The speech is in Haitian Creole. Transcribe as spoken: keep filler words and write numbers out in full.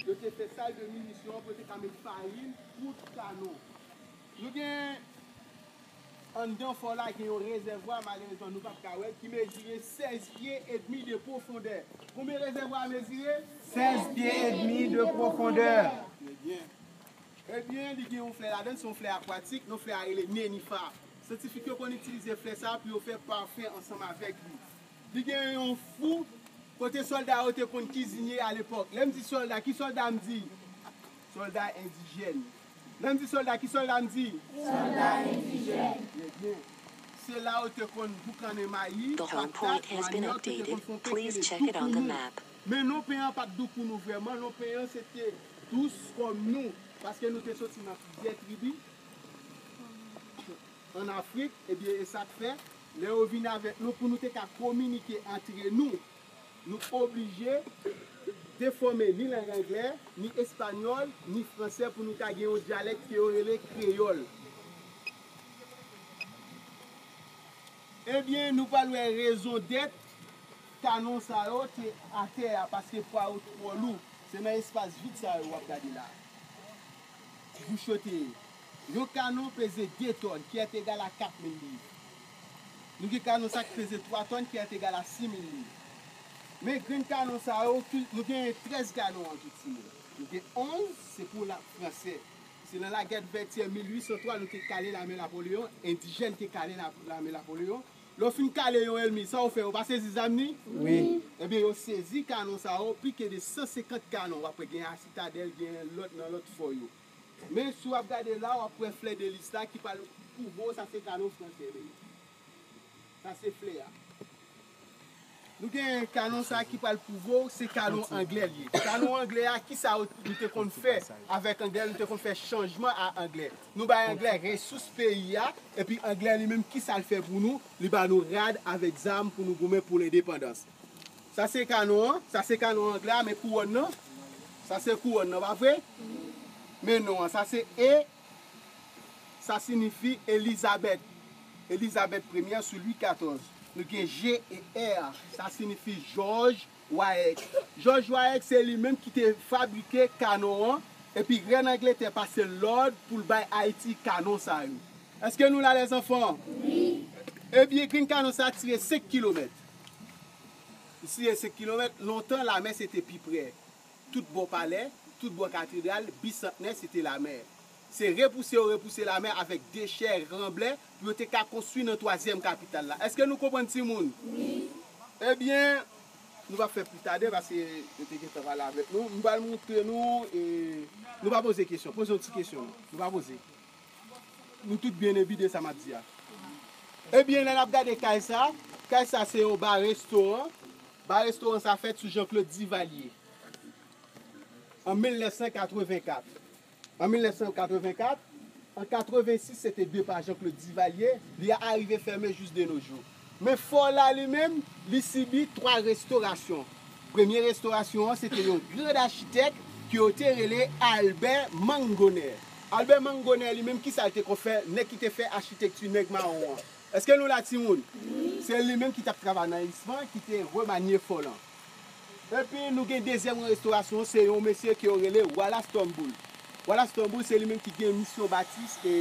Yo te fè sal de minisyon an pou yo te ka met farin, poud, kanon. Nou gen anndan fò la, gen yon rezèvwa, malerezman nou p ap ka wè l, ki mezire sèz pye edmi de pwofondè. Konbyen rezèvwa a mezire? Sèz pye edmi de pwofondè. Trè byen. Ebyen, li gen yon flè ladan l, se yon flè akwatik, non flè a rele nenifa. Syantifik yo konn itilize flè sa a pou yo fè pafen ansanm avèk li. Li gen yon fou kote sòlda yo te konn kizinye alepòk. Lè m di sòlda, ki sòlda m di? Sòlda endijèn. Lè m di sòlda, ki sòlda m di? Sòlda endijèn. Trè byen. Se la yo te konn boukannen mayi, patat, manyòk, yo te konn fè yon pekele doukounou. Men non pen an pa t doukounou vrèman, non pen an se te dous kòm nou, paske nou te soti nan plizyè tribi ann Afrik, ebyen, e sa k fè, lè yo vin avèk nou pou nou te ka kominike antre nou, nou oblije defòme ni lang anglè, ni espanyòl, ni fransè pou nou ka gen yon dyalèk ke yo rele kreyòl. Ebyen, nou pral wè rezon dèt kanon sa yo te atè a, paske pwa yo twò lou. Se nan espas vid sa yo w ap gade la. Bouch yo te ye. Yon kanon peze de tòn, ki èt egal a kat mil liv. Nou gen kanon sa ki peze twa tòn, ki èt egal a sis mil liv. Men grenn kanon sa yo, ki, nou gen trèz kanon an tou, timoun. Nou gen onz, se pou la fransè. Se nan lagè vètyè mil uit san twa nou te kale lame Napoleyon, endijèn te kale la, lame Napoleyon. Lè w fin kale yon ènmi, sa w fè, ou pa sezi zam ni? Wi. Ebyen, yo sezi kanon sa yo, plis ke de san senkant kanon. W ap wè gen a Sitadèl, gen lòt nan lòt fò yo. Men si w ap gade la, w ap wè flè de lis la ki pral pwouve w sa se kanon fransè li ye. Sa se flè a. Nou gen kanon sa ki pral pwouve w se kanon anglè li ye. Kanon anglè a, kisa yo, nou te konn fè avèk anglè? Nou te konn fè chanjman a anglè. Nou bay anglè resous peyi a, epi anglè li menm, kisa l fè pou nou? Li ba nou rad avèk zam pou nou goumen pou lendepandans. Sa se kanon an, sa se kanon anglè a, men kouwòn nan, sa se kouwòn nan, pa vre? Men non an, sa se E, sa siyifi Elizabèt, Elizabèt premyè sou Lwi katòz. Nou gen G e R, sa siyifi Jòj Wayèk. Jòj Wayèk se li menm ki te fabrike kanon an, epi rèn Angletè pase lòd pou l bay Ayiti kanon sa yo. Èske nou la, lèzanfan? Wi. Ebyen, grenn kanon sa tire senk kilomèt. Li tire senk kilomèt, lontan lamè se te pi prè. Tout bò palè, tout bò katedral, Bisantnè, se te lamè. Se repouse yo repouse lamè avèk dechè, ranblè, pou yo te ka konstwi nan twazyèm kapital la. Èske nou konprann, timoun? Wi. Ebyen, nou p ap fè pli tade, paske yo te gentan pale avèk nou. M pral montre nou, e, nou pa poze kesyon. Poze yon ti kesyon, non. Nou pa poze. Nou tout byen ebide sa m ap di a. Ebyen, lè n ap gade kay sa, kay sa se yon ba restoran. Ba restoran sa fèt sou Jean Claude Duvalier. An mil nèf san katrevenkat. An mil nèf san katrevenkat, an katrevensis, se te depa Jean Claude Duvalier, li arive fèmen jis de nos jours. Men fò la li menm, li sibi twa restorasyon. Premye restorasyon an, se te yon gran achitèk ke yo te rele Albert Mangoner. Albert Mangoner li menm, kisa l te konn fè, nèg ki te fè achitekti nèg mawon an? Èske nou la, timoun? Wi. Se li menm ki t ap travay nan Ispan, ki te remanye fò lan. Epi nou gen dezyèm restorasyon, se yon mesye ke yo rele Wallace Turnbull. Wallace Turnbull, se li menm ki gen misyon bati, e,